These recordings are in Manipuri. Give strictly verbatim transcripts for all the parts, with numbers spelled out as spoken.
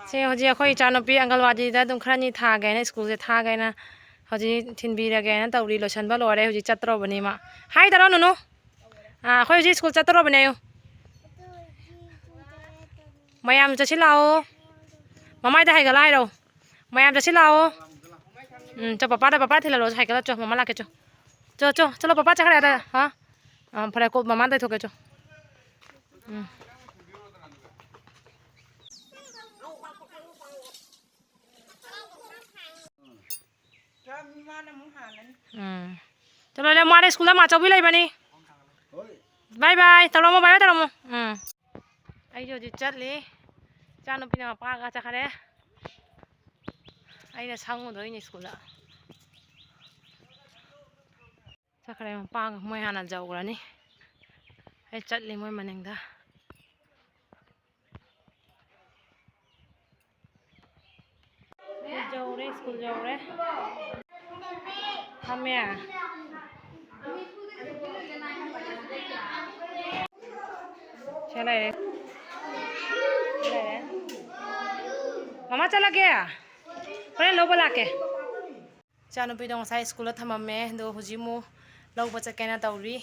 ꯁꯦ, ꯍꯧꯖꯤꯛ ꯑꯩꯈꯣꯏ ꯏꯆꯥꯅꯨꯄꯤ ꯑꯪꯒꯜꯋꯥꯗꯤꯗ ꯑꯗꯨꯝ ꯈꯔꯅꯤ ꯊꯥꯒꯦꯅ, ꯁ꯭ꯀꯨꯜꯁꯦ ꯊꯥꯒꯦꯅ ꯍꯧꯖꯤꯛ ꯊꯤꯟꯕꯤꯔꯒꯦꯅ ꯇꯧꯔꯤ꯫ ꯂꯣꯏꯁꯟꯕ ꯂꯣꯏꯔꯦ, ꯍꯧꯖꯤꯛ ꯆꯠꯇ꯭ꯔꯕꯅꯤ ꯃꯥ꯫ ꯍꯥꯏꯗꯔꯣ, ꯅꯨꯅꯨ? ꯑꯥ, ꯑꯩꯈꯣꯏ ꯍꯧꯖꯤꯛ ꯁ꯭ꯀꯨꯜ ꯆꯠꯇ꯭ꯔꯕꯅꯦ ꯑꯌꯨ꯫ ꯃꯌꯥꯝ ꯆꯠꯁꯤ ꯂꯥꯛꯑꯣ꯫ ꯃꯃꯥꯏꯗ ꯍꯥꯏꯒꯠꯂ ꯍꯥꯏꯔꯣ꯫ ꯃꯌꯥꯝ ꯆꯠꯁꯤ ꯂꯥꯛꯑꯣ꯫ ꯎꯝ, ꯆꯣ, ꯄꯄꯥꯗ, ꯄꯄꯥ ꯊꯤꯜꯍꯜꯂꯣ, ꯍꯥꯏꯒꯠꯂ ꯆꯣ, ꯃꯃꯥ ꯂꯥꯛꯀꯦ ꯆꯣ꯫ ꯆꯣ, ꯆꯣ, ꯆꯠꯂꯣ, ꯄꯄꯥ ꯆꯠꯈ꯭ꯔꯦ ꯑꯗ꯫ ꯍꯥ? ꯑꯥ, ꯐꯔꯦ, ꯀꯣ, ꯃꯃꯥꯗ ꯊꯣꯛꯀꯦ ꯆꯣ꯫ ꯎꯝ꯫ ꯎꯝ꯫ ꯆꯠꯂꯣ, ꯂꯩ, ꯃꯥꯅ ꯁ꯭ꯀꯨꯜꯗ ꯃꯥꯆꯧꯕꯤ ꯂꯩꯕꯅꯤ꯫ ꯕꯥꯏ ꯕꯥꯏ ꯇꯧꯔꯝꯃꯣ, ꯕꯥꯏ ꯕꯥꯏ ꯇꯧꯔꯝꯃꯣ꯫ ꯎꯝ꯫ ꯑꯩꯁꯨ ꯍꯧꯖꯤꯛ ꯆꯠꯂꯤ꯫ ꯏꯆꯥꯅꯨꯄꯤꯅ ꯃꯄꯥꯒ ꯆꯠꯈꯔꯦ꯫ ꯑꯩꯅ ꯁꯪꯉꯨꯗꯣꯏꯅꯤ ꯁ꯭ꯀꯨꯜꯗ꯫ ꯆꯠꯈ꯭ꯔꯦ ꯃꯄꯥꯒ, ꯃꯣꯏ ꯍꯥꯟꯅ ꯌꯧꯈ꯭ꯔꯅꯤ꯫ ꯑꯩ ꯆꯠꯂꯤ ꯃꯣꯏ ꯃꯅꯤꯡꯗ꯫ ꯌꯧꯔꯦ, ꯁ꯭ꯀꯨꯜ ꯌꯧꯔꯦ꯫ ꯐꯝꯃꯦ꯫ ꯁꯤ ꯂꯩꯔꯦ꯫ ꯁꯤ ꯂꯩꯔꯦ꯫ ꯃꯃꯥ ꯆꯠꯂꯒꯦ꯫ ꯍꯣꯔꯦꯟ ꯂꯧꯕ ꯂꯥꯛꯀꯦ꯫ ꯏꯆꯥꯅꯨꯄꯤꯗꯣ ꯉꯁꯥꯏ ꯁ꯭ꯀꯨꯜꯗ ꯊꯝꯃꯝꯃꯦ, ꯑꯗꯣ ꯍꯧꯖꯤꯛ ꯑꯃꯨꯛ ꯂꯧꯕ ꯆꯠꯀꯦꯅ ꯇꯧꯔꯤ꯫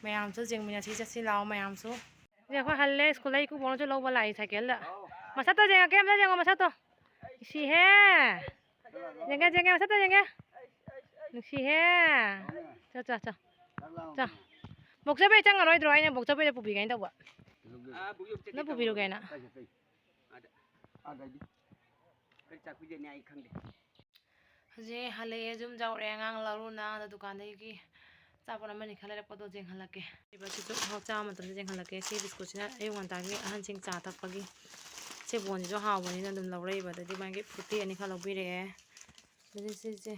ꯃꯌꯥꯝꯁꯨ ꯌꯦꯡꯃꯤꯟꯅꯁꯤ, ꯆꯠꯁꯤ ꯂꯥꯛꯑꯣ ꯃꯌꯥꯝꯁꯨ꯫ ꯁꯤꯗ ꯑꯩꯈꯣꯏ ꯍꯜꯂꯦ, ꯁ꯭ꯀꯨꯜꯗ ꯏꯀꯨꯕꯣꯛꯅꯁꯨ ꯂꯧꯕ ꯂꯥꯛꯏ ꯁꯥꯏꯀꯜꯗ꯫ ꯃꯁꯛꯇꯣ ꯌꯦꯡꯉꯛꯀꯦ, ꯑꯝꯇ ꯌꯦꯡꯉꯣ ꯃꯁꯛꯇꯣ꯫ ꯅꯨꯡꯁꯤꯍꯦ꯫ ꯌꯦꯡꯒꯦ, ꯌꯦꯡꯒꯦ, ꯃꯁꯛꯇꯣ ꯌꯦꯡꯒꯦ꯫ ꯅꯨꯡꯁꯤꯍꯦ꯫ ꯆꯣ, ꯆꯣ, ꯆꯣ꯫ ꯆꯣ꯫ ꯕꯣꯛꯆꯧꯕꯤ ꯆꯪꯉꯔꯣꯏꯗ꯭ꯔꯣ? ꯑꯩꯅ ꯕꯣꯛꯆꯧꯕꯤꯗ ꯄꯨꯕꯤꯒꯦꯅ ꯇꯧꯕ꯫ ꯅꯪ ꯄꯨꯕꯤꯔꯨꯒꯦꯅ꯫ ꯀꯔꯤ ꯆꯥꯛꯄꯤꯗꯣꯏꯅꯤ ꯑꯩ ꯈꯪꯗꯦ꯫ ꯍꯧꯖꯤꯛ ꯍꯜꯂꯛꯑꯦ, ꯌꯨꯝ ꯌꯧꯔꯦ, ꯑꯉꯥꯡ ꯂꯧꯔꯨꯅ ꯑꯗ ꯗꯨꯀꯥꯟꯗꯒꯤ ꯑꯆꯥꯄꯣꯠ ꯑꯃꯅꯤ ꯈꯔ ꯂꯩꯔꯛꯄꯗꯣ ꯌꯦꯡꯍꯜꯂꯛꯀꯦ꯫ ꯁꯤꯁꯨ ꯆꯥꯕ ꯃꯇꯝꯗ ꯌꯦꯡꯍꯜꯂꯛꯀꯦ꯫ ꯁꯤ ꯕꯤꯁꯀꯨꯠꯁꯤꯅ ꯑꯌꯨꯛ ꯉꯟꯇꯥꯒꯤ ꯑꯍꯟꯁꯤꯡ ꯆꯥ ꯊꯛꯄꯒꯤ꯫ ꯁꯤ ꯕꯣꯟꯁꯤꯁꯨ ꯍꯥꯎꯕꯅꯤꯅ ꯑꯗꯨꯝ ꯂꯧꯔꯛꯏꯕ꯫ ꯑꯗꯩꯗꯤ ꯃꯥꯒꯤ ꯐ꯭ꯔꯨꯇꯤ ꯑꯅꯤꯈꯛ ꯂꯧꯕꯤꯔꯛꯑꯦ꯫ ꯑꯗꯩ ꯁꯤꯁꯦ,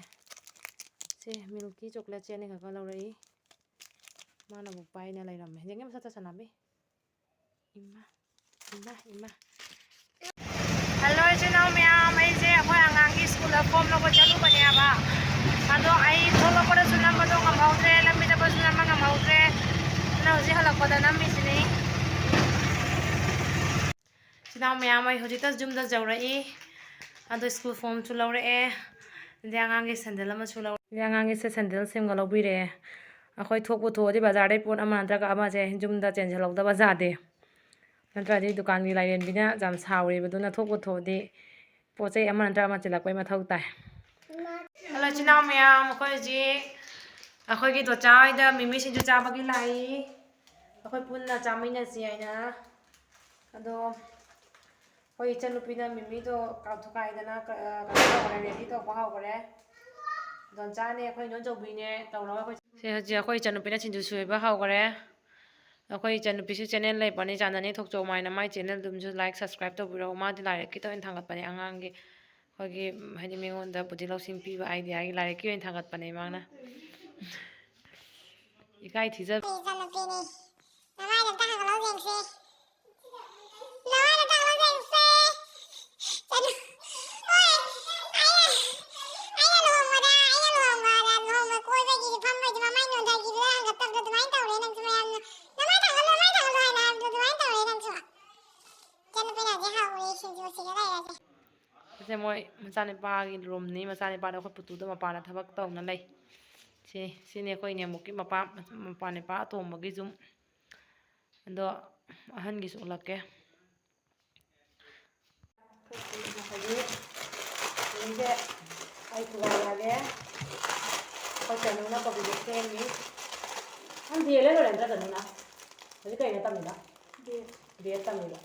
ꯁꯤ ꯃꯤꯜꯀꯤ ꯆꯣꯀ꯭ꯂꯦꯠꯁꯦ ꯑꯅꯤꯈꯛꯀ ꯂꯧꯔꯛꯏ꯫ ꯃꯥꯅ ꯑꯃꯨꯛ ꯄꯥꯏꯅ ꯂꯩꯔꯝꯃꯦ꯫ ꯌꯦꯡꯒꯦ ꯃꯁꯛꯇꯣ ꯁꯅꯥꯕꯤ꯫ ꯏꯃꯥ, ꯏꯃꯥ, ꯏꯃꯥ꯫ ꯍꯜꯂꯣ ꯏꯆꯤꯟ ꯏꯅꯥꯎ ꯃꯌꯥꯝ, ꯑꯩꯁꯦ ꯑꯩꯈꯣꯏ ꯑꯉꯥꯡꯒꯤ ꯁ꯭ꯀꯨꯜꯗ ꯐꯣꯝ ꯂꯧꯕ ꯆꯠꯂꯨꯕꯅꯦꯕ꯫ ꯑꯗꯣ ꯑꯩ ꯊꯣꯛꯂꯛꯄꯗꯁꯨ ꯅꯝꯕꯗꯣ ꯉꯝꯍꯧꯗ꯭ꯔꯦ, ꯂꯝꯕꯤꯗꯕꯁꯨ ꯅꯝꯕ ꯉꯝꯍꯧꯗ꯭ꯔꯦ꯫ ꯑꯗꯨꯅ ꯍꯧꯖꯤꯛ ꯍꯜꯂꯛꯄꯗ ꯅꯝꯃꯤꯁꯤꯅꯤ꯫ ꯏꯅꯥꯎ ꯃꯌꯥꯝ, ꯑꯩ ꯍꯧꯖꯤꯛꯇ ꯌꯨꯝꯗ ꯌꯧꯔꯛꯏ꯫ ꯑꯗꯣ ꯁ꯭ꯀꯨꯜ ꯐꯣꯔꯝꯁꯨ ꯂꯧꯔꯛꯑꯦ꯫ ꯑꯗꯩ ꯑꯉꯥꯡꯒꯤ ꯁꯦꯟꯗꯜ ꯑꯃꯁꯨ ꯂꯧꯔꯦ꯫ ꯑꯗꯩ ꯑꯉꯥꯡꯒꯤꯁꯦ ꯁꯦꯟꯗꯜ ꯁꯤꯃꯒ ꯂꯧꯕꯤꯔꯛꯑꯦ꯫ ꯑꯩꯈꯣꯏ ꯊꯣꯛꯄꯨ ꯊꯣꯛꯑꯗꯤ ꯕꯖꯥꯔꯗꯩ ꯄꯣꯠ ꯑꯃ ꯅꯠꯇ꯭ꯔꯒ ꯑꯃꯁꯦ ꯌꯨꯝꯗ ꯆꯦꯟꯁꯤꯜꯍꯧꯗꯕ ꯌꯥꯗꯦ꯫ ꯅꯠꯇ꯭ꯔꯗꯤ ꯗꯨꯀꯥꯟꯒꯤ ꯂꯥꯏꯔꯦꯝꯕꯤꯅ ꯌꯥꯝ ꯁꯥꯎꯔꯦꯕ꯫ ꯑꯗꯨꯅ ꯊꯣꯛꯄꯨ ꯊꯣꯛꯑꯗꯤ ꯄꯣꯠ ꯆꯩ ꯑꯃ ꯅꯠꯇ꯭ꯔꯒ ꯑꯃ ꯆꯦꯜꯂꯛꯄꯩ ꯃꯊꯧ ꯇꯥꯏ꯫ ꯍꯜꯂꯣ, ꯏꯆꯤꯟ ꯏꯅꯥꯎ ꯃꯌꯥꯝ, ꯑꯩꯈꯣꯏ ꯍꯧꯖꯤꯛ ꯑꯩꯈꯣꯏꯒꯤ ꯗꯣꯆꯥ ꯍꯣꯏꯗ ꯃꯤꯃꯤ ꯁꯤꯡꯖꯨ ꯆꯥꯕꯒꯤ ꯂꯥꯛꯏ꯫ ꯑꯩꯈꯣꯏ ꯄꯨꯟꯅ ꯆꯥꯃꯤꯟꯅꯁꯤ ꯍꯥꯏꯅ꯫ ꯑꯗꯣ ꯑꯩꯈꯣꯏ ꯏꯆꯟꯅꯨꯄꯤꯅ ꯃꯤꯃꯤꯗꯣ ꯀꯥꯞꯊꯣꯛꯈꯥꯏꯗꯅ ꯀ-, ꯀꯩꯅꯣ ꯇꯧꯈ꯭ꯔꯦ, ready ꯇꯧꯕ ꯍꯧꯈ꯭ꯔꯦ꯫ ꯗꯣꯟꯆꯥꯅꯦ, ꯑꯩꯈꯣꯏ ꯏꯗꯣꯝꯆꯧꯕꯤꯅꯦ, ꯇꯧꯔꯒ ꯑꯩꯈꯣꯏ ꯁꯦ ꯍꯧꯖꯤꯛ ꯑꯩꯈꯣꯏ ꯏꯆꯟꯅꯨꯄꯤꯅ ꯁꯤꯡꯖꯨ ꯁꯨꯕ ꯍꯧꯈ꯭ꯔꯦ꯫ ꯑꯩꯈꯣꯏ ꯏꯆꯟꯅꯨꯄꯤꯁꯨ channel ꯂꯩꯕꯅꯤ, ꯆꯥꯟꯅꯅꯤ ꯊꯣꯛꯆꯣꯝ ꯍꯥꯏꯅ, ꯃꯥꯏ channel ꯗꯨꯝꯁꯨ like, subscribe ꯇꯧꯕꯤꯔꯛꯑꯣ꯫ ꯃꯥꯗꯤ ꯂꯥꯏꯔꯤꯛꯀꯤ ꯇꯣꯏꯅ ꯊꯥꯡꯒꯠꯄꯅꯦ, ꯑꯉꯥꯡꯒꯤ, ꯑꯩꯈꯣꯏꯒꯤ, ꯍꯥꯏꯗꯤ, ꯃꯤꯉꯣꯟꯗ ꯕꯨꯙꯤ ꯂꯧꯁꯤꯡ ꯄꯤꯕ ideaꯒꯤ ꯂꯥꯏꯔꯤꯛꯀꯤ ꯑꯣꯏꯅ ꯊꯥꯡꯒꯠꯄꯅꯦ ꯃꯥꯅ꯫ ꯏꯀꯥꯏ ꯊꯤꯖꯕ꯫ ꯑꯩ ꯏꯆꯟꯅꯨꯄꯤꯅꯤ꯫ ꯅꯃꯥꯏꯗꯣ ꯑꯝꯇ ꯍꯥꯡꯒꯠꯂꯛꯑꯣ ꯌꯦꯡꯁꯤ꯫ ꯅꯃꯥꯏꯗꯣ ꯑꯝꯇ ꯍꯥꯡꯒꯠꯂꯛꯑꯣ ꯌꯦꯡꯁꯤ꯫ ꯆꯠꯂꯨ꯫ ꯍꯣꯏ꯫ ꯑꯩꯅ, ꯑꯩꯅ ꯂꯨꯍꯣꯡꯕꯗ, ꯑꯩꯅ ꯂꯨꯍꯣꯡꯕꯗ, ꯂꯨꯍꯣꯡꯕ ꯀꯣꯏꯕꯒꯤ ꯐꯝꯕꯒꯤ ꯃꯃꯥꯏ ꯅꯣꯟꯊꯈꯤꯕꯗꯣ ꯍꯥꯡꯒꯠꯇꯕꯗꯣ ꯑꯗꯨꯃꯥꯏꯅ ꯇꯧꯔꯦ ꯅꯪꯁꯨ ꯃꯌꯥꯝꯅ꯫ ꯅꯃꯥꯏ ꯊꯥꯡꯒꯠꯂꯣ, ꯅꯃꯥꯏ ꯊꯥꯡꯒꯠꯂꯣ ꯍꯥꯏꯅ ꯍꯥꯏꯕꯗꯣ ꯑꯗꯨꯃꯥꯏꯅ ꯇꯧꯔꯦ ꯅꯪꯁꯨ꯫ ꯏꯆꯟꯅꯨꯄꯤꯅ ꯍꯧꯖꯤꯛ ꯍꯥꯎꯔꯤ ꯁꯤꯡꯖꯨ ꯁꯤꯒ ꯂꯩꯔꯁꯦ꯫ ꯑꯁꯦ ꯃꯣꯏ ꯃꯆꯥꯅꯤꯄꯥꯒꯤ roomꯅꯤ꯫ ꯃꯆꯥꯅꯤꯄꯥꯗꯣ ꯑꯩꯈꯣꯏ ꯄꯨꯇꯨꯗꯣ ꯃꯄꯥꯟꯗ ꯊꯕꯛ ꯇꯧꯅ ꯂꯩ꯫ ꯁꯤ, ꯁꯤꯅꯤ ꯑꯩꯈꯣꯏ ꯏꯅꯦꯝꯕꯣꯛꯀꯤ ꯃꯄꯥ, ꯃꯄꯥꯅꯤꯄꯥ ꯑꯇꯣꯝꯕꯒꯤ ꯌꯨꯝ꯫ ꯑꯗꯣ ꯑꯍꯟꯒꯤꯁꯨ ꯎꯠꯂꯛꯀꯦ꯫ ꯍꯧꯖꯤꯛ ꯁꯤꯁꯦ ꯑꯩ ꯊꯨꯒꯥꯏꯔꯛꯑꯒꯦ꯫ ꯑꯩꯈꯣꯏ ꯀꯩꯅꯣꯅ ꯀꯣꯕꯤꯗꯣ ꯁꯦꯝꯃꯤ꯫ ꯅꯪ ꯗꯤ ꯑꯦꯜ ꯑꯦ ꯂꯣꯏꯔꯦ ꯅꯠꯇ꯭ꯔꯥ, ꯀꯩꯅꯣꯅ? ꯍꯧꯖꯤꯛ ꯀꯩꯅꯣ ꯇꯝꯃꯤꯕ? B A. ꯕꯤ ꯑꯦ ꯇꯝꯃꯤꯕ꯫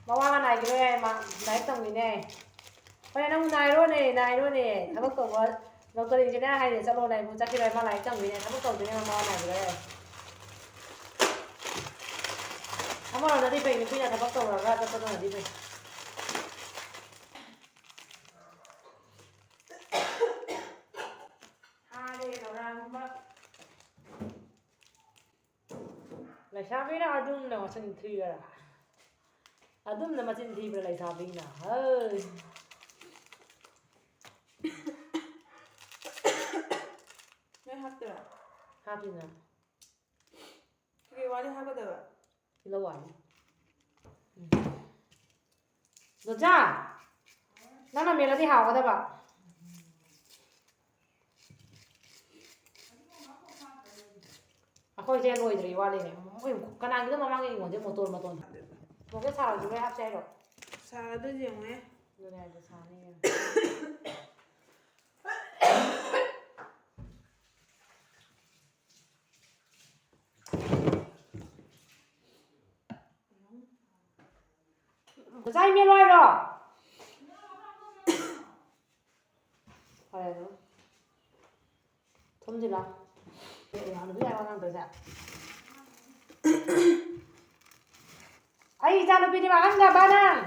ꯃꯋꯥꯒ ꯅꯥꯏꯒꯤꯔꯣꯏ ꯍꯥꯏ, ꯃꯥ ꯂꯥꯏꯔꯤꯛ ꯇꯝꯃꯤꯅꯦ꯫ ꯍꯣꯏ, ꯅꯪ ꯅꯥꯏꯔꯣꯅꯦ, ꯅꯥꯏꯔꯣꯅꯦ꯫ ꯊꯕꯛ ꯇꯧꯕ doctor engineer ꯍꯥꯏꯅꯦ, ꯆꯠꯂꯣꯅꯦ ꯏꯕꯨꯡ, ꯆꯠꯈꯤꯔꯣꯏ, ꯃꯥ ꯂꯥꯏꯔꯤꯛ ꯇꯝꯃꯤꯅꯦ, ꯊꯕꯛ ꯇꯧꯗꯣꯏꯅꯦ, ꯃꯋꯥ ꯅꯥꯏꯒꯤꯔꯣꯏ ꯍꯥꯏ꯫ ꯑꯃꯔꯣꯝꯗꯗꯤ ꯐꯩ, ꯅꯨꯄꯤꯅ ꯊꯕꯛ ꯇꯧꯔꯒ ꯆꯠꯄꯗꯨꯅꯗꯤ ꯐꯩ꯫ ꯍꯥꯔꯦ ꯂꯧꯔꯥꯡꯕ꯫ ꯂꯩꯁꯥꯕꯤꯅ ꯑꯗꯨꯝꯅ ꯃꯆꯤꯟ ꯊꯤꯕ꯭ꯔꯥ? ꯑꯗꯨꯝꯅ ꯃꯆꯤꯟ ꯊꯤꯕ꯭ꯔꯥ ꯂꯩꯁꯥꯕꯤꯅ? ꯍꯩ! ꯅꯣꯏ ꯍꯥꯞꯇꯣꯏꯔꯣ? ꯍꯥꯞꯄꯤꯅ꯫ ꯀꯩꯀꯩ ꯋꯥꯠꯂꯤ ꯍꯥꯞꯀꯗꯕ? ꯇꯤꯜꯍꯧ ꯍꯥꯞꯄꯨ꯫ ꯎꯝ꯫ ꯗꯣꯟꯆꯥ, ꯅꯪꯅ ꯃꯦꯠꯂꯗꯤ ꯍꯥꯎꯒꯗꯕ꯫ ꯑꯩꯈꯣꯏꯁꯦ ꯂꯣꯏꯗ꯭ꯔꯤ, ꯋꯥꯠꯂꯤꯅꯦ꯫ ꯃꯣꯏ ꯀꯅꯥꯒꯤꯅꯣ ꯃꯃꯥꯡꯒꯤ ꯍꯤꯡꯒꯣꯜꯁꯦ ꯃꯇꯣꯟ ꯃꯇꯣꯟ꯫ ꯃꯣꯔꯣꯛꯁꯦ ꯁꯥꯔꯁꯨ ꯂꯣꯏ ꯍꯥꯞꯁꯦ ꯍꯥꯏꯔꯣ? ꯁꯥꯔꯗꯣꯏꯁꯦ ꯌꯦꯡꯉꯨꯍꯦ꯫ ꯑꯗꯨꯅꯦ ꯍꯥꯏꯁꯦ, ꯁꯥꯅꯤ ꯏꯕꯦꯝꯃ꯫ ꯉꯁꯥꯏ ꯃꯦꯠꯂꯣ ꯍꯥꯏꯔꯣ? ꯐꯔꯦ ꯑꯗꯨꯝ꯫ ꯊꯨꯝꯁꯤꯜꯂꯣ꯫ ꯑꯦ, ꯌꯥꯝꯅꯁꯨ ꯌꯥꯏ ꯋꯥ ꯉꯥꯡꯗꯣꯏꯁꯦ꯫ ꯑꯩ ꯏꯆꯥꯅꯨꯄꯤꯗꯤ ꯃꯥꯡꯍꯟꯗꯕ ꯅꯪ꯫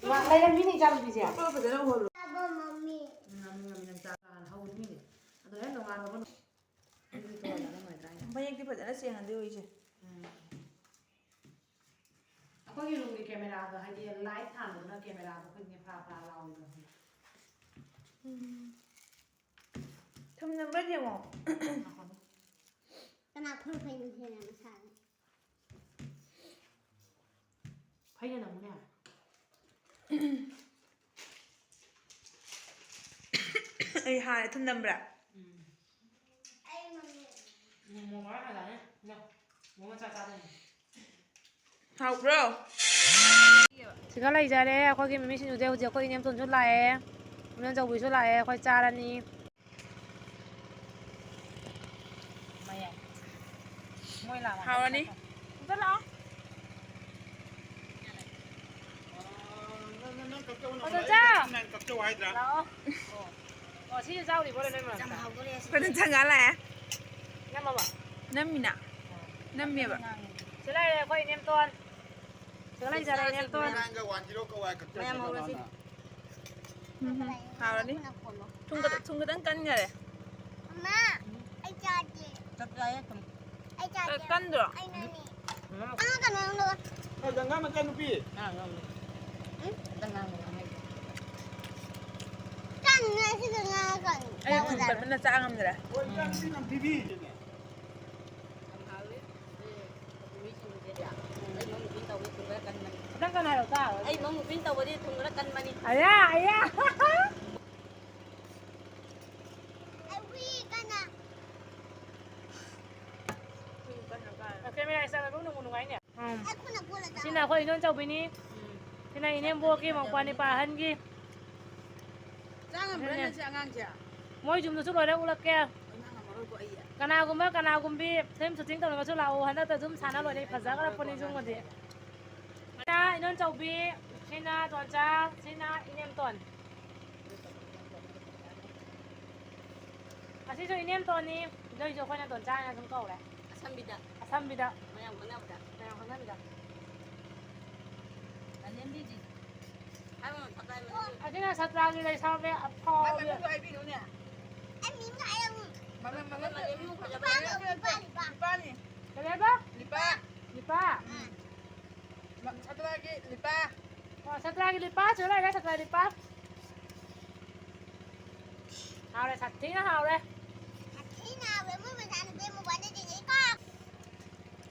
ꯃꯥ ꯂꯩꯔꯝꯃꯤꯅꯦ ꯏꯆꯥꯅꯨꯄꯤꯁꯦ꯫ ꯐꯖꯅ ꯎꯍꯜꯂꯣ꯫ ꯎꯝ, ꯉꯥꯃꯤ, ꯉꯥꯃꯤ ꯅꯪ ꯆꯥ ꯍꯧꯔꯤꯅꯦ꯫ ꯑꯗꯣ ꯍꯦꯛ ꯅꯣꯡꯉꯥꯟꯕꯒ ꯃꯌꯦꯛꯇꯤ ꯐꯖꯅ ꯁꯦꯡꯅꯗꯦ ꯎꯏꯁꯦ꯫ ꯎꯝ꯫ ꯑꯩꯈꯣꯏꯒꯤ ꯔꯨꯝꯒꯤ ꯀꯦꯃꯦꯔꯥꯗꯣ, ꯍꯥꯏꯗꯤ ꯂꯥꯏꯠ ꯊꯥꯟꯕꯗꯨꯅ ꯀꯦꯃꯦꯔꯥꯗꯣ ꯑꯩꯈꯣꯏꯒꯤ ꯐꯔꯥ ꯐꯔꯥ ꯂꯥꯎꯋꯦꯕ꯫ ꯎꯝ꯫ ꯊꯨꯝ ꯅꯝꯕ꯭ꯔ ꯌꯦꯡꯉꯣ꯫ ꯀꯅꯥ ꯐꯨꯔꯨꯞ ꯐꯩꯅ ꯍꯦꯟꯅ ꯃꯁꯥꯅ? ꯐꯩꯅ ꯅꯝꯃꯨꯅꯦ꯫ ꯑꯩ ꯍꯥꯟꯅ ꯊꯨꯝ ꯅꯝꯕ꯭ꯔꯥ? ꯎꯝ꯫ ꯎꯝ, ꯃꯣꯃꯣ ꯍꯥꯟꯅ ꯆꯥꯅꯤ꯫ ꯅꯣ, ꯃꯣꯃꯣ ꯆꯥ ꯆꯥꯗꯣꯏꯅꯦ꯫ ꯍꯥꯎꯕ꯭ꯔꯣ? ꯁꯤꯒ ꯂꯩꯖꯔꯦ ꯑꯩꯈꯣꯏꯒꯤ ꯃꯤꯃꯤ ꯁꯤꯡꯖꯨꯁꯦ꯫ ꯍꯧꯖꯤꯛ ꯑꯩꯈꯣꯏ ꯏꯅꯦꯝꯇꯣꯟꯁꯨ ꯂꯥꯛꯑꯦ, ꯏꯅꯦꯝꯆꯧꯕꯤꯁꯨ ꯂꯥꯛꯑꯦ, ꯑꯩꯈꯣꯏ ꯆꯥꯔꯅꯤ꯫ ꯃꯌꯥꯏ꯫ ꯃꯣꯏ ꯂꯥꯛꯑꯣ꯫ ꯍꯥꯎꯔꯅꯤ꯫ ꯑꯝꯇ ꯂꯥꯛꯑꯣ꯫ ꯅꯪ, ꯅꯪ, ꯅꯪ ꯀꯛꯆꯧ ꯅꯪ ꯑꯣꯖꯥ! ꯂꯥꯛꯑꯣ꯫ ꯅꯪ ꯀꯛꯆꯧ ꯍꯥꯏꯗ꯭ꯔꯥ? ꯂꯥꯛꯑꯣ꯫ ꯑꯣ, ꯁꯤꯁꯨ ꯆꯥꯎꯔꯤꯕꯣ ꯂꯣꯏꯅꯃꯛ? ꯌꯥꯝ ꯍꯥꯎꯗꯣꯔꯦ ꯁꯤꯗꯤ꯫ ꯑꯩꯈꯣꯏꯗ ꯆꯪꯉꯛꯑ ꯂꯥꯛꯑꯦ꯫ ꯅꯝꯃꯕ? ꯅꯝꯃꯤꯅ꯫ ꯑꯣ꯫ ꯅꯝꯃꯦꯕ꯫ ꯁꯤ ꯂꯩꯔꯦ ꯑꯩꯈꯣꯏ ꯏꯅꯦꯝꯇꯣꯟ꯫ ꯁꯤꯗ ꯂꯩꯖꯔꯦ, ꯏꯅꯦꯝꯇꯣꯟ꯫ ꯃꯌꯥꯝ ꯍꯧꯔꯁꯤ꯫ ꯎꯝ, ꯍꯥꯎꯔꯅꯤ꯫ ꯊꯨꯝ ꯈꯤꯇꯪ, ꯊꯨꯝ ꯈꯤꯇꯪ ꯀꯟꯈꯔꯦ꯫ ꯃꯃꯥ, ꯑꯩ ꯆꯥꯗꯦ꯫ ꯆꯞ ꯆꯥꯏꯌꯦ ꯊꯨꯝ꯫ ꯑꯩ ꯆꯥꯗꯦ꯫ ꯀꯟꯗ꯭ꯔꯣ? ꯑꯩꯅꯅꯦ꯫ ꯎꯝ꯫ ꯑꯃ ꯀꯩꯅꯣ ꯂꯧꯔꯣ꯫ ꯑ, ꯒꯪꯒꯥ ꯃꯆꯥꯅꯨꯄꯤ꯫ ꯎꯝ? ꯀꯟꯅ ꯁꯤꯗ ꯉꯥ ꯀꯟꯅ ꯑꯩ ꯊꯨꯝ ꯀꯟꯃꯟꯅ ꯆꯥ ꯉꯝꯗ꯭ꯔꯦ꯫ ꯍꯣꯏ, ꯏꯆꯥꯅꯨꯄꯤ ꯅꯝꯊꯤꯕꯤ꯫ ꯌꯥꯝ ꯍꯥꯎꯋꯤ꯫ ꯑꯩ ꯃꯧ ꯅꯨꯄꯤꯅ ꯇꯧꯕꯗꯤ ꯊꯨꯝ ꯈꯔ ꯀꯟꯕꯅꯤ꯫ ꯑꯌꯥ, ꯑꯌꯥ꯫ ꯀꯦꯃꯦꯔꯥ ꯆꯪꯉꯒ ꯅꯨꯡꯕꯨ ꯅꯨꯡꯉꯥꯏꯅꯦ꯫ ꯎꯝ꯫ ꯑꯁꯤꯅ ꯑꯩꯈꯣꯏ ꯏꯟꯗꯣꯝ ꯆꯥꯎꯕꯤꯅꯤ꯫ ꯎꯝ꯫ ꯁꯤꯅ ꯏꯅꯦꯝꯕꯣꯛꯀꯤ ꯃꯧꯄ꯭ꯋꯥ ꯅꯤꯄꯥ ꯑꯍꯟꯒꯤ꯫ ꯆꯥ ꯉꯝꯕ꯭ꯔꯥꯅꯦ ꯑꯗꯨꯅꯦ꯫ ꯁꯤ ꯑꯉꯥꯡꯁꯦ? ꯃꯣꯏ ꯌꯨꯝꯗꯁꯨ ꯂꯣꯏꯅ ꯎꯠꯂꯛꯀꯦ꯫ ꯂꯣꯏꯅ ꯉꯝꯃꯔꯣꯏꯀꯣ ꯑꯩ꯫ ꯀꯅꯥꯒꯨꯝꯕ, ꯀꯅꯥꯒꯨꯝꯕꯤ film shooting ꯇꯧꯅꯤꯡꯉꯁꯨ ꯂꯥꯛꯑꯣ꯫ ꯍꯟꯗꯛꯇ ꯑꯗꯨꯝ ꯁꯥꯟꯅ ꯂꯣꯏꯔꯦ, ꯐꯖꯈ꯭ꯔ ꯄꯣꯠꯅꯤ ꯌꯨꯝꯒꯗꯤ꯫ ꯁꯤꯅ ꯏꯟꯗꯣꯝ ꯆꯥꯎꯕꯤ, ꯁꯤꯅ ꯇꯣꯟꯆꯥ, ꯁꯤꯅ ꯏꯅꯦꯝꯇꯣꯟ꯫ ꯑꯁꯤꯁꯨ ꯏꯅꯦꯝꯇꯣꯟꯅꯤ, ꯑꯗꯨꯏꯁꯨ ꯑꯩꯈꯣꯏꯅ ꯇꯣꯟꯆꯥ ꯍꯥꯏꯅ ꯁꯨꯝ ꯀꯧꯔꯦ꯫ ꯑꯁꯝꯕꯤꯗ꯫ ꯑꯁꯝꯕꯤꯗ꯫ ꯃꯌꯥꯝ ꯈꯪꯅꯕꯗ꯫ ꯃꯌꯥꯝ ꯈꯪꯅꯕꯗ꯫ ꯂꯦꯝꯕꯤꯗꯤ꯫ ꯍꯥꯏꯕ ꯉꯝ-, ꯊꯛ ꯍꯥꯏꯕ ꯅꯠꯇꯦ꯫ ꯑꯁꯤꯅ ꯁꯥꯇ꯭ꯔꯥꯒꯤ ꯂꯩꯁꯥꯕꯤ ꯑꯐꯥꯎꯕꯤ꯫ ꯃꯃꯤꯡꯗꯣ ꯍꯥꯏꯕꯤꯔꯨꯅꯦ꯫ ꯑꯩ ꯃꯤꯡꯗꯣ ꯍꯥꯏꯔꯝꯃꯨ꯫ ꯃꯃꯤꯡ, ꯃꯃꯤꯡ ꯅꯨꯄꯥꯅꯤ, ꯅꯨꯄꯥꯅꯤ꯫ ꯅꯨꯄꯥꯅꯤ꯫ ꯀꯔꯤ ꯍꯥꯏꯕ? ꯅꯤꯄꯥ꯫ ꯅꯤꯄꯥ? ꯎꯝ꯫ ꯁꯥꯇ꯭ꯔꯥꯒꯤ ꯅꯤꯄꯥ꯫ ꯑꯣ, ꯁꯥꯇ꯭ꯔꯥꯒꯤ ꯅꯤꯄꯥ, ꯁꯤꯗ ꯂꯩꯔꯦ, ꯁꯥꯇ꯭ꯔꯥꯒꯤ ꯅꯤꯄꯥ꯫ ꯍꯥꯎꯔꯦ, ꯁꯥꯊꯤꯅ ꯍꯥꯎꯔꯦ꯫ ꯁꯥꯊꯤꯅ ꯍꯥꯎꯔꯦ, ꯃꯣꯏ ꯃꯆꯥꯅꯨꯄꯤ ꯑꯃ ꯋꯥꯅꯗ꯭ꯔꯤꯉꯩ ꯀꯣ꯫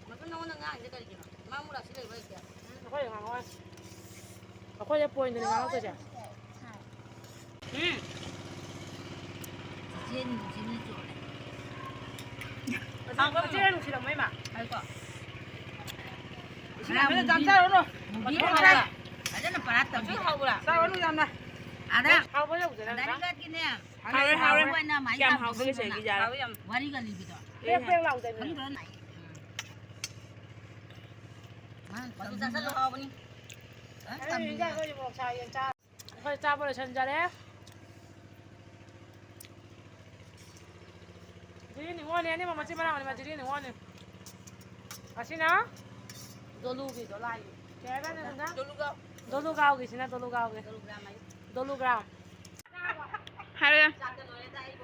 ꯃꯗꯨ ꯅꯉꯣꯟꯗ ꯉꯥꯡꯉꯤꯁꯦ ꯀꯔꯤꯒꯤꯅꯣ? ꯃꯥ ꯑꯃꯨꯛ ꯂꯥꯛꯁꯤꯜꯂꯛꯏꯕ ꯑꯩꯁꯦ꯫ ꯎꯝ, ꯑꯩꯈꯣꯏꯗ ꯉꯥꯡꯉꯛꯑꯣꯏ꯫ ꯑꯩꯈꯣꯏꯗ point ꯗꯅꯤ ꯉꯥꯡꯉꯛꯇꯣꯏꯁꯦ꯫ ꯎꯝ꯫ ꯆꯦꯆꯦ ꯅꯨꯡꯁꯤꯅ ꯆꯣꯠꯂꯦ꯫ ꯃꯆꯦ, ꯃꯆꯦ ꯅꯨꯡꯁꯤꯔꯝꯃꯣꯏ ꯃꯥ꯫ ꯍꯥꯏꯀꯣ꯫ ꯏꯁꯤꯡ ꯌꯥꯝꯅ ꯆꯥꯝꯊꯔꯨꯅꯨ꯫ ꯃꯨꯕꯤ ꯃꯨꯕꯤ ꯍꯥꯎꯕ꯭ꯔꯥ? ꯐꯖꯅ ꯄꯔꯥ ꯇꯧꯕꯤ꯫ ꯃꯆꯨ ꯍꯥꯎꯕ꯭ꯔꯥ? ꯆꯥꯔꯨꯅꯨ ꯌꯥꯝꯅ꯫ ꯑꯗ ꯍꯥꯎꯕ ꯌꯧꯗꯅ꯫ ꯑꯗꯥꯏ ꯒꯥꯠꯀꯤꯅꯦ꯫ ꯍꯥꯎꯋꯦ, ꯍꯥꯎꯋꯦ꯫ ꯑꯣꯏꯅ ꯑꯃꯥꯏꯅ ꯌꯥꯝ ꯇꯧꯕ ꯍꯥꯎꯕ ꯁꯤꯗꯅ꯫ ꯂꯩꯁꯦ, ꯌꯥꯔꯦ꯫ ꯍꯥꯎꯋꯦ ꯌꯥꯝ꯫ ꯋꯥꯔꯤꯒ ꯂꯤꯕꯗꯣ꯫ ꯄ꯭ꯔꯦꯡ ꯄ꯭ꯔꯦꯡ ꯂꯥꯎꯗꯣꯏꯅꯦ꯫ ꯈꯪꯗ꯭ꯔꯣ ꯅꯪ? ꯃꯥ ꯃꯆꯨ ꯆꯥꯁꯜꯂꯨ ꯍꯥꯎꯕꯅꯤ꯫ ꯑ, ꯑꯩ ꯇꯝꯕꯤꯕ꯫ ꯏꯟꯖꯥꯡ ꯈꯔ ꯃꯣꯔꯣꯛ ꯁꯥꯏ, ꯌꯦꯟ ꯆꯥ-, ꯑꯩꯈꯣꯏ ꯆꯥꯕ ꯂꯣꯏꯁꯟꯖꯔꯦ꯫ ꯖꯤꯔꯤ ꯅꯤꯉꯣꯜꯅꯦ, ꯑꯅꯤꯃꯛ ꯃꯆꯤꯟ ꯃꯅꯥꯎꯅꯦ, ꯖꯤꯔꯤ ꯅꯤꯉꯣꯜꯅꯦ꯫ ꯑꯁꯤꯅ ꯗꯣꯂꯨꯒꯤꯗꯣ ꯂꯥꯏꯒꯤ꯫ ꯀꯩ ꯍꯥꯏꯕ ꯅꯪ ꯍꯟꯗꯛ? ꯗꯣꯂꯨꯒꯥꯎ꯫ ꯗꯣꯂꯨꯒꯥꯎꯒꯤꯁꯤꯅ ꯗꯣꯂꯨꯒꯥꯎꯒꯤ꯫ ꯗꯣꯂꯨꯒ꯭ꯔꯥꯝ ꯍꯥꯏꯌꯨ꯫ ꯗꯣꯂꯨꯒ꯭ꯔꯥꯝ꯫ ꯍꯥꯏꯔꯣ꯫ ꯆꯥꯛꯇ ꯂꯣꯏꯔꯦꯗ ꯑꯩ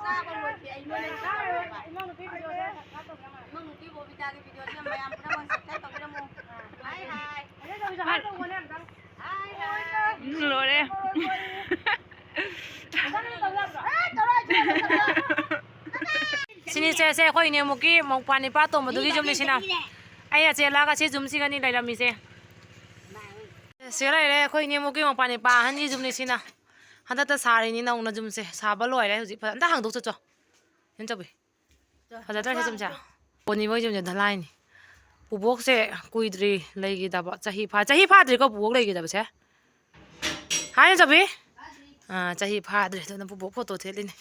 ꯆꯥꯕ ꯂꯣꯏꯗ꯭ꯔꯤ꯫ ꯑꯩ ꯅꯣꯏ ꯂꯩ ꯆꯥꯔꯣꯏꯕ꯫ ꯏꯃꯧ ꯅꯨꯄꯤ ꯚꯤꯗꯤꯑꯣꯁꯦ ꯁꯞꯁꯀ꯭ꯔꯥꯏꯕ ꯇꯧꯕꯤꯔꯝꯃꯣ꯫ ꯏꯃꯧ ꯅꯨꯄꯤ ꯕꯣꯕꯤꯇꯥꯒꯤ ꯚꯤꯗꯤꯑꯣꯁꯦ ꯃꯌꯥꯝ ꯄꯨꯝꯅꯃꯛ ꯁꯞꯁꯀ꯭ꯔꯥꯏꯕ ꯇꯧꯕꯤꯔꯝꯃꯣ꯫ ꯍꯥꯏ ꯍꯥꯏ꯫ ꯑꯗꯨ ꯇꯧꯕꯤꯔꯝꯃꯣ꯫ ꯍꯥꯏ ꯍꯥꯏ꯫ ꯂꯣꯏꯔꯦ꯫ ꯁꯤꯅꯤ ꯁꯦ, ꯁꯦ ꯑꯩꯈꯣꯏ ꯏꯅꯦꯃꯨꯛꯀꯤ ꯃꯧꯄ꯭ꯋꯥ ꯅꯤꯄꯥ ꯇꯣꯝꯕꯗꯨꯒꯤ ꯌꯨꯝꯅꯤ ꯁꯤꯅ꯫ ꯑꯩꯅ ꯆꯦꯜꯂꯛꯑꯒ ꯁꯤ ꯌꯨꯝꯁꯤꯒꯅꯤ ꯂꯩꯔꯝꯃꯤꯁꯦ꯫ ꯁꯤꯒ ꯂꯩꯔꯦ ꯑꯩꯈꯣꯏ ꯏꯅꯦꯃꯨꯛꯀꯤ ꯃꯄꯥꯟ ꯏꯄꯥ ꯑꯍꯟꯒꯤ ꯌꯨꯝꯅꯤ ꯁꯤꯅ꯫ ꯍꯟꯗꯛꯇ ꯁꯥꯔꯤꯅꯤ ꯅꯧꯅ ꯌꯨꯝꯁꯦ꯫ ꯁꯥꯕ ꯂꯣꯏꯔꯦ ꯍꯧꯖꯤꯛ꯫ ꯐꯖꯅ ꯑꯝꯇ ꯍꯥꯡꯗꯣꯛ ꯆꯠꯆꯣ꯫ ꯌꯨꯝꯆꯧꯕꯤ꯫ ꯐꯖꯗ꯭ꯔꯥ ꯁꯤ ꯌꯨꯝꯁꯦ? ꯄꯣꯅꯤ ꯃꯣꯏ ꯌꯨꯝꯁꯦ ꯙꯂꯥꯏꯅꯤ꯫ ꯄꯨꯕꯣꯛꯁꯦ ꯀꯨꯏꯗ꯭ꯔꯤ ꯂꯩꯈꯤꯗꯕ꯫ ꯆꯍꯤ ꯐꯥ-, ꯆꯍꯤ ꯐꯥꯗ꯭ꯔꯤꯀꯣ ꯄꯨꯕꯣꯛ ꯂꯩꯈꯤꯗꯕꯁꯦ? ꯍꯥꯏ ꯌꯨꯝꯆꯧꯕꯤ? ꯑꯥ, ꯆꯍꯤ ꯐꯥꯗ꯭ꯔꯤ꯫ ꯑꯗꯨꯅ ꯄꯨꯕꯣꯛ ꯐꯣꯇꯣ ꯊꯦꯠꯂꯤꯅꯤ꯫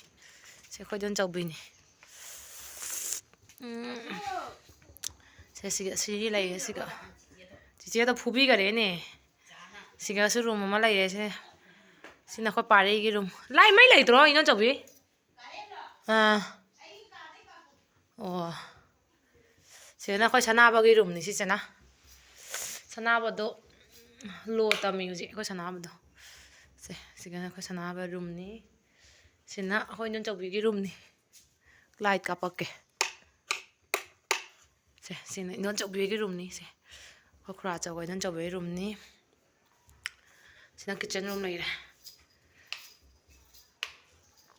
ꯁꯦ ꯑꯩꯈꯣꯏ ꯌꯨꯝꯆꯧꯕꯤꯅꯤ꯫ ꯎꯝ꯫ ꯁꯦ ꯁꯤꯒ, ꯁꯤꯒꯤ ꯂꯩꯌꯦ ꯁꯤꯒ꯫ ꯆꯤꯆꯦꯗ ꯐꯨꯕꯤꯈꯔꯦꯅꯦ꯫ ꯁꯤꯒꯁꯨ ꯔꯨꯝ ꯑꯃ ꯂꯩꯔꯦ ꯁꯦ꯫ ꯁꯤꯅ ꯑꯩꯈꯣꯏ ꯄꯥꯔꯩꯒꯤ ꯔꯨꯝ꯫ ꯂꯥꯏ ꯃꯩ ꯂꯩꯇ꯭ꯔꯣ ꯏꯅꯣꯆꯧꯕꯤ? ꯑꯥ꯫ ꯑꯣ꯫ ꯁꯤꯗꯅ ꯑꯩꯈꯣꯏ ꯁꯅꯥꯕꯒꯤ ꯔꯨꯝꯅꯤ ꯁꯤꯁꯤꯅ꯫ ꯁꯅꯥꯕꯗꯣ ꯂꯣ ꯇꯝꯃꯤ ꯍꯧꯖꯤꯛ ꯑꯩꯈꯣꯏ ꯁꯅꯥꯕꯗꯣ꯫ ꯁꯦ, ꯁꯤꯒꯅ ꯑꯩꯈꯣꯏ ꯁꯅꯥꯕ ꯔꯨꯝꯅꯤ꯫ ꯁꯤꯅ ꯑꯩꯈꯣꯏ ꯏꯅꯣꯆꯧꯕꯤꯒꯤ ꯔꯨꯝꯅꯤ꯫ ꯂꯥꯏꯠ ꯀꯥꯞꯄꯛꯀꯦ꯫ ꯁꯦ, ꯁꯤꯅ ꯏꯅꯣꯆꯧꯕꯤꯒꯤ ꯔꯨꯝꯅꯤ꯫ ꯁꯦ, ꯑꯩꯈꯣꯏ ꯈꯨꯔꯥ ꯑꯆꯧꯕ ꯏꯅꯣꯆꯧꯕꯤꯒꯤ ꯔꯨꯝꯅꯤ꯫ ꯁꯤꯅ ꯀꯤꯠꯆꯟ ꯔꯨꯝ ꯂꯩꯔꯦ꯫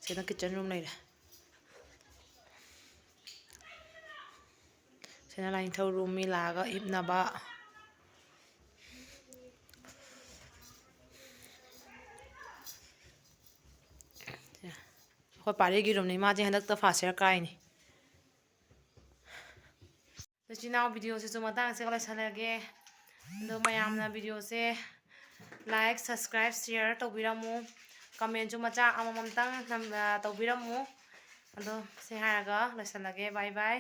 ꯁꯤꯅ ꯀꯤꯠꯆꯟ ꯔꯨꯝ ꯂꯩꯔꯦ꯫ ꯁꯤꯅ ꯂꯥꯏꯅꯤꯡꯊꯧ ꯔꯨꯝ, ꯃꯤ ꯂꯥꯛꯑꯒ ꯍꯤꯞꯅꯕ꯫ ꯑꯩꯈꯣꯏ ꯄꯥꯔꯤꯒꯤ ꯔꯨꯝꯅꯤ, ꯃꯥꯁꯦ ꯍꯟꯗꯛꯇ ꯐꯥꯔꯁ ꯏꯌꯥꯔ ꯀꯥꯏꯅꯤ꯫ ꯏꯆꯤꯟ ꯏꯅꯥꯎ ꯚꯤꯗꯤꯑꯣꯁꯤꯁꯨ ꯃꯇꯥꯡ ꯑꯁꯤꯒ ꯂꯣꯏꯁꯤꯜꯂꯒꯦ꯫ ꯑꯗꯣ ꯃꯌꯥꯝꯅ ꯚꯤꯗꯤꯑꯣꯁꯦ ꯂꯥꯏꯛ, ꯁꯕꯁꯀ꯭ꯔꯥꯏꯕ, ꯁꯤꯌꯔ ꯇꯧꯕꯤꯔꯝꯃꯨ꯫ ꯀꯃꯦꯟꯁꯨ ꯃꯆꯥ ꯑꯃꯃꯝꯇꯪ ꯅꯝ-, ꯑ, ꯇꯧꯕꯤꯔꯝꯃꯨ꯫ ꯑꯗꯣ ꯁꯤ ꯍꯥꯏꯔꯒ ꯂꯣꯏꯁꯤꯜꯂꯒꯦ꯫ ꯕꯥꯏ ꯕꯥꯏ꯫